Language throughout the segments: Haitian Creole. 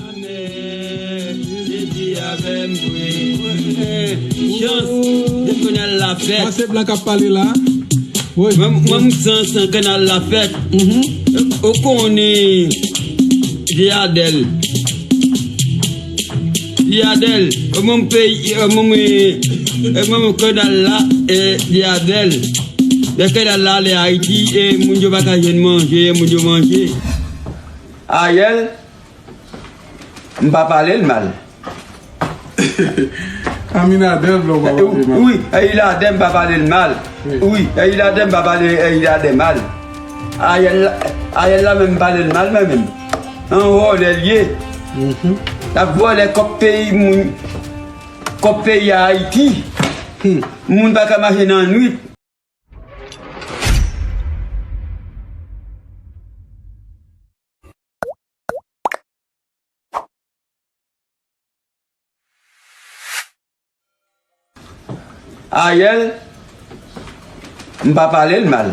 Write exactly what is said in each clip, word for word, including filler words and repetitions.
Amèn. Jezi avè m vre. Chans de konn al la fèt. Sa se blan k ap pale la. Wi. Mwen, mwen, m san, san kanal la fèt. Mhm. Ou konnen Jeyadèl. Jeyadèl, mwen, m peyi, mwen, mwen, mwen, kanal la, e Jeyadèl. Lè kanal la ale Ayiti, e moun yo pa ka jwenn manje, e moun yo manje. Ariel, m pa pale l mal. Aminadèl, blan, w pa pale mal. Wi, Eyiladè, m pa pale l mal. Wi. Wi, Eyiladè, m pa pale Eyiladè mal. Ariel la, Ariel la menm, m pale l mal, mwen menm. An vòlè l ye. Mhm. L ap vòlè kòb peyi moun, kòb peyi Ayiti. Hmm. Moun pa ka mache nan nwit. Ariel, m pa pale l mal.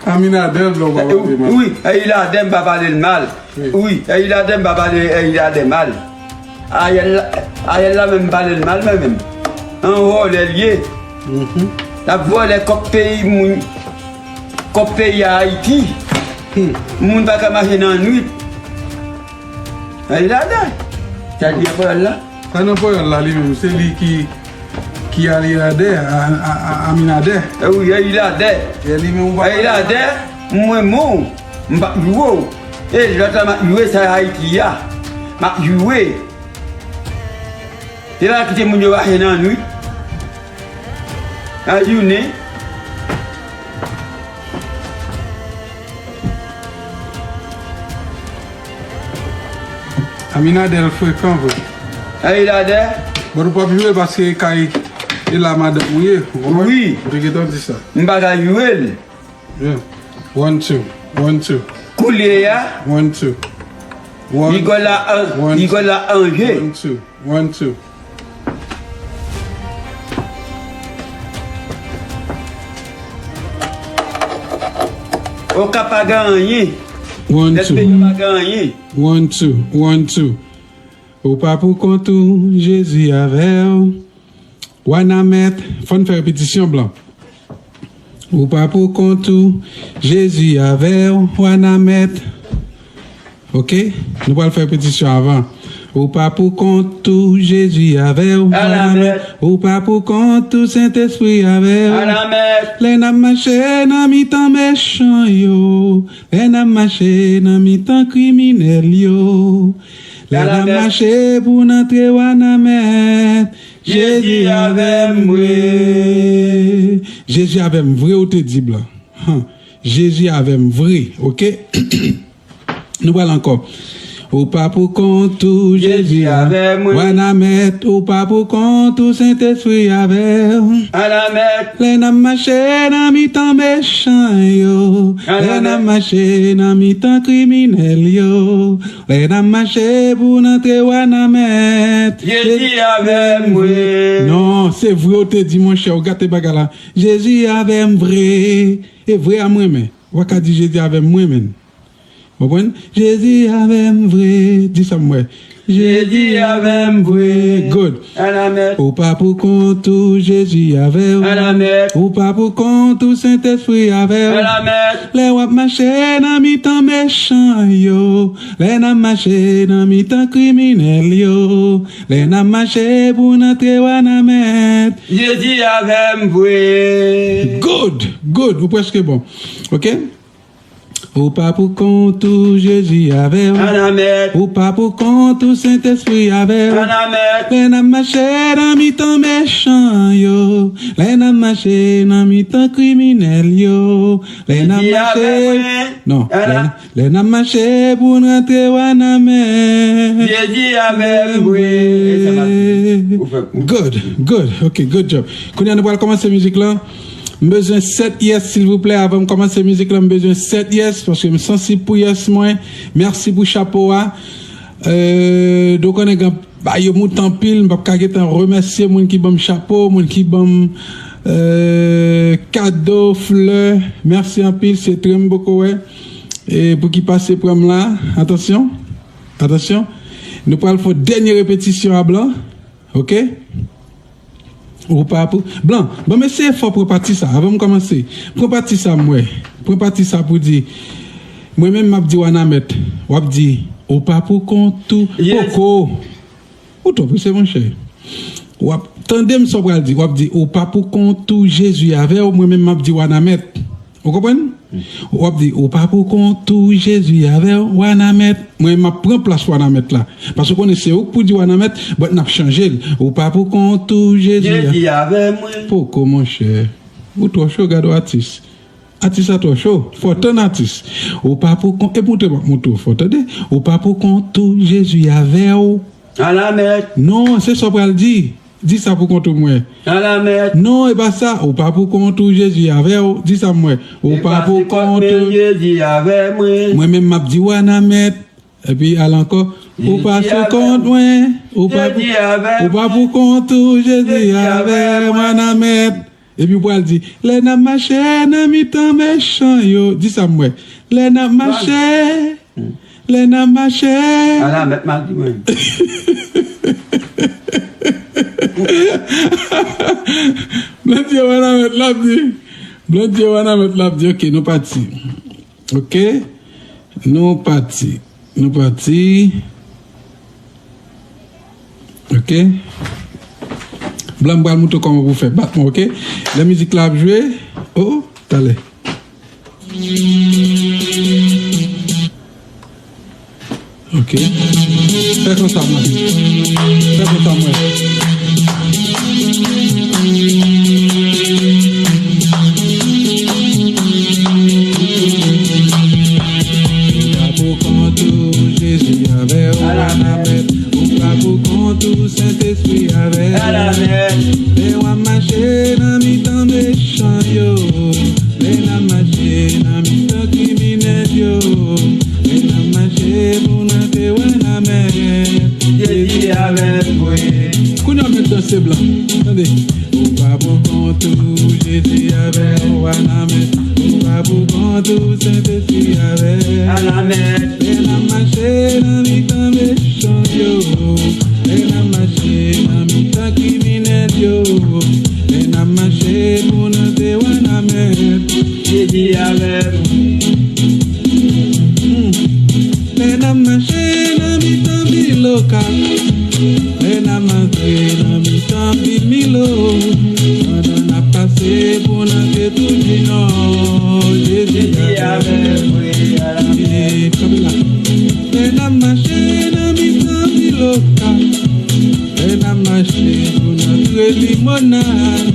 Aminadèl, blan, w pa pale mal. Wi, Eyiladè, m pa pale l mal. Wi. Wi, Eyiladè, m pa pale Eyiladè mal. Ariel la, Ariel la menm, m pale l mal, mwen menm. An vòlè l ye. Mhm. L ap vòlè kòb peyi moun, kòb peyi Ayiti. Hmm. Moun pa ka mache nan nwit. Eyiladè. Sa di an pawòl la? Sa nan pawòl la li menm, se li ki, ki Eyiladè, a, a, a, Aminadè. E wi, Eyiladè. E li menm ou pa Eyiladè, mwen menm, m p ap joure w. E lòt la m ap joure sa Ayiti a. M ap joure. Se pa kite moun yo mache nan nwit. Nan jounen. Aminadèl frekan vre. Aminadèl? Bon, ou p ap joure l paske e kay e la madanm ou ye. Ou konprann? Wi. Ou te gentan di sa. M pa ka joure l. Yeah. One, two. One, two. Koulye a. One, two. One, Nicolas An-, one, Nicolas Angé. One, two. One, two. Okap pa gen anyen. One, two. Lèspri pa gen anyen. One, two. One, two. Ou pa pou kont ou, Jezi avè w. Wanament, fò n fè repetisyon, blan. Ou pa pou kont ou, Jezi avè w, Wanament. Ok? Nou pral fè repetisyon avan. Ou pa pou kont ou, Jezi avè w, Wanament. Ou pa pou kont ou, Sentespri avè w. Lè n ap mache nan mitan mechan yo, lè n ap mache nan mitan kriminèl yo, lè n ap mache pou n antre Wanament. Jezi avè m vre. Jezi avè m vre, ou te di, blan. Han. Jezi avè m vre, ok? Nou pral ankò. Ou pa pou kont ou, Jezi avè mwen. Wanament, ou pa pou kont ou, Sentespri avè w. Wanament. Lè n ap mache nan mitan mechan yo, lè n ap mache nan mitan kriminèl yo, lè n ap mache pou n antre Wanament. Jezi avè m vre. Non, se vre ou te di, monchè, ou gate bagay la. Jezi avè m vre. E vre a m renmen. Ou pa ka di Jezi avè m, mwen menm. Ou konprann? Jezi avè m vre. Di sa m wè. Jezi avè m vre. Good. Wanament. Ou pa pou kont ou, Jezi avè w. Wanament. Ou pa pou kont ou, Sentespri avè w. Wanament. Lè w ap mache nan mitan mechan yo, lè n ap mache nan mitan kriminèl yo, lè n ap mache pou n antre Wanament. Jezi avè m vre. Good, good. Ou prèske bon. Ok? Ou pa pou kont ou, Jezi avè w. Wanament. Ou pa pou kont ou, Sentespri avè w. Wanament. Lè n ap mache nan mitan mechan yo, lè n ap mache nan mitan kriminèl yo, lè n ap mache, non, lè n ap, lè n ap mache pou n rantre Wanament. Jezi avè m vre. Good, good. Ok, good job. Kounye a nou pral kòmanse mizik lan. M bezwen sèt yes, silvouplè, avan m kòmanse mizik lan, m bezwen sèt yes, paske m sansib pou yes mwen. Mèsi pou chapo a. Euh, donk, konnen gen, ba, yo moute anpil, m p ap ka gentan remèsye moun ki ban m chapo, moun ki ban m, euh, kado, flè. Mèsi anpil, se trè m poko wè. E pou ki pase pran m la, atansyon, atansyon. Nou pral fè yon dènye repetisyon a Blan, oke? Ou pa pou. Blan, ban m eseye fè w pran pati sa, avan m kòmanse. Pran pati sa, m wè. Pran pati sa pou di, mwen menm m ap di Wanament. W ap di, ou pa pou kont ou. Yes. Poko. Ou twò prese, monchè. W ap tande m sa w pral di. W ap di, ou pa pou kont ou, Jezi avè w, mwen menm m ap di Wanament. Ou konprann? W ap di, ou pa pou kont ou, Jezi avè w, Wanament. Mwen, m ap pran plas Wanament la. Paske w konnen se ou k pou di Wanament, but n ap chanje l. Ou pa pou kont ou, Jezi a- Jezi avè mwen. Poko, monchè. Ou twò cho, gade w atis. Atis la twò cho. Fò w tann atis. Ou pa pou kont, epi montre, montre w fò, tande. Ou pa pou kont ou, Jezi avè w. Alamèt. Non, se sa w pral di. Di sa pou kont ou, m wè. Alamèt. Non, e pa sa. Ou pa pou kont ou, Jezi avè w. Di sa, m wè. Ou pa pou kont ou. Jezi avè mwen. Mwen menm, m ap di Wanament. Epi, al ankò. Ou pa sou kont mwen. Ou pa pou, ou pa pou kont ou, Jezi avè mwen, Wanament. Epi w pral di, lè n ap mache nan mitan mechan yo. Di sa, m wè. Lè n ap mache, lè n ap mache. Alamèt, m al di mwen. Blan di Wanament l ap di. Blan di Wanament l ap di. Oke, nou pati. Oke. Nou pati. Nou pati. Oke. Blan, m pral montre w kòman pou w fè. Bat mwen, oke? Lè mizik la ap jwe. Oh, oh, talè. Oke. Fè konsa, mwen. Fè konsa, mwen. Ou pa pou kont ou, Jezi avè w, Wanament. Ou pa pou kont ou, Sentespri avè w. Lè w ap mache nan mitan mechan yo, lè n ap mache nan mitan kriminèl yo, lè n ap mache pou n antre Wanament, Jezi avè mwen. Kounye a w mèt danse, Blan. Tande. Ou pa pou kont ou, Jezi avè w, Wanament. Ou pa pou kont ou, Sentespri avè w. Alamèt. Lè n ap mache nan mitan mechan yo, lè n ap mache nan mitan kriminèl yo, lè n ap mache pou n antre Wanament, Jezi avè mwen. Hmm. Lè n ap mache nan mitan vil Okap, lè n ap antre nan mitan vil Milo, pandan n ap pase pou n antre Toudinò, Jezi avè mwen. Kanpe la. Lè n ap mache nan mitan vil Okap, lè n ap mache pou n antre Limonad,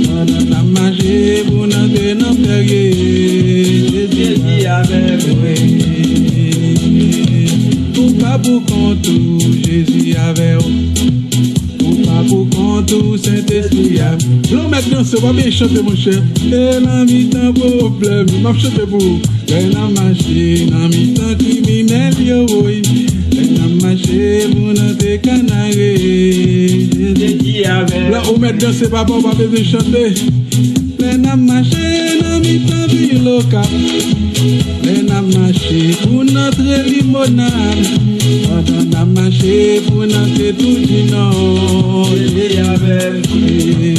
pandan n ap mache pou n antre nan Fèrye, Jezi avè mwen. Ou pa pou kont ou, Jezi avè w. Ou pa pou kont ou, Sentespri a. Blan, ou mèt danse, ou pa byen chante, monchè. E nan mitan pwoblèm, m ap chante pou ou. Lè n ap mache nan mitan kriminèl yo, woy. Lè n ap mache pou n antre Kanare, Jezi avè. Blan, ou mèt danse, papa, ou pa bezwen chante. Lè n ap mache nan mitan vil Okap, lè n ap mache pou n antre Limonad, pandan n ap mache pou n antre Toudinò, Jezi avè mwen.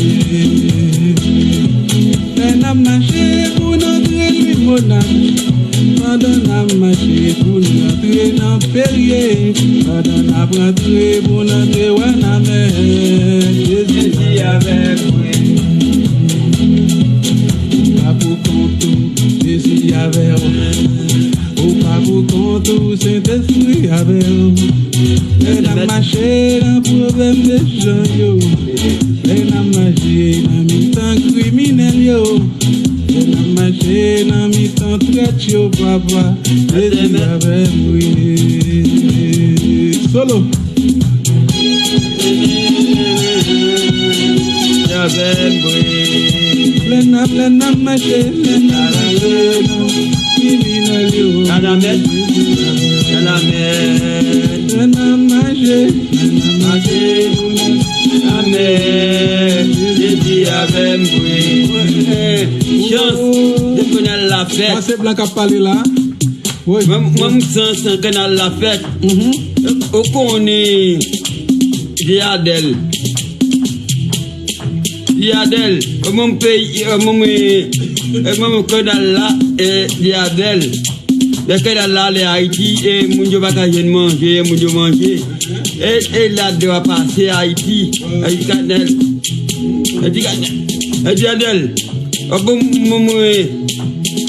Lè n ap mache pou n antre Limonad, pandan n ap mache pou n antre nan Fèrye, pandan n ap rantre pou n antre Wanament, Jezi avè mwen. Ou pa pou kont ou, Jezi avè w. Ou pa pou kont ou, Sentespri avè w. Lè n ap mache nan pwoblèm de jan yo, lè n ap mache nan mitan kriminèl yo, lè n ap mache nan mitan trèt yo, papa, Jezi avè mwen. Solo. Avè mwen. Lè n ap, lè n ap mache, lè n ap mache, kriminèl yo. Alamèt, alamèt. Lè n ap mache, lè n ap mache, amèn. Jezi avè m vre. Chans, de kounye a l la fèt. Sa se Blan k ap pale la. Mwen, mwen, m san, san kanal la fèt. Ou konnen Jeyadèl. Jeyadèl, mwen, peyi, mwen, mwen, kanal la, e Jeyadèl. Lè kanal la ale Ayiti, e moun yo pa ka jwenn manje, e moun yo manje. E, e la dlo a pase Ayiti. Ayiti kanal. Ayiti kanal. Ayiti kanal. Bon, mwen, mwen,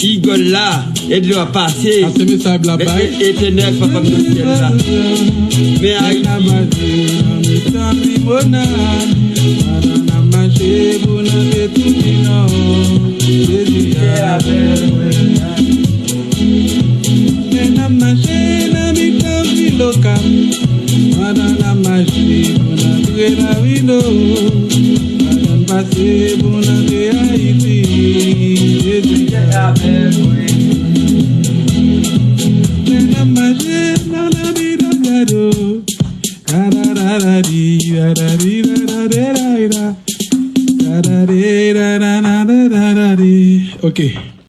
rigòl la, e dlo a pase. Sa se mesaj la bay. Etènèl, papa m nan syèl la. Men Ayiti. Nan mitan limonad, pandan n ap mache pou n antre tou di nò. Jezi avèk mwen. Men n ap mache nan mitan vil Okap, pandan n ap mache pou n antre Lavino, pandan n pase pou n antre Ayiti, Jezi avèk mwen. Men n ap mache nan lavi Delgado. Da da da da di, da da di, da da de da da. Da da de da da da da da da di. Ok.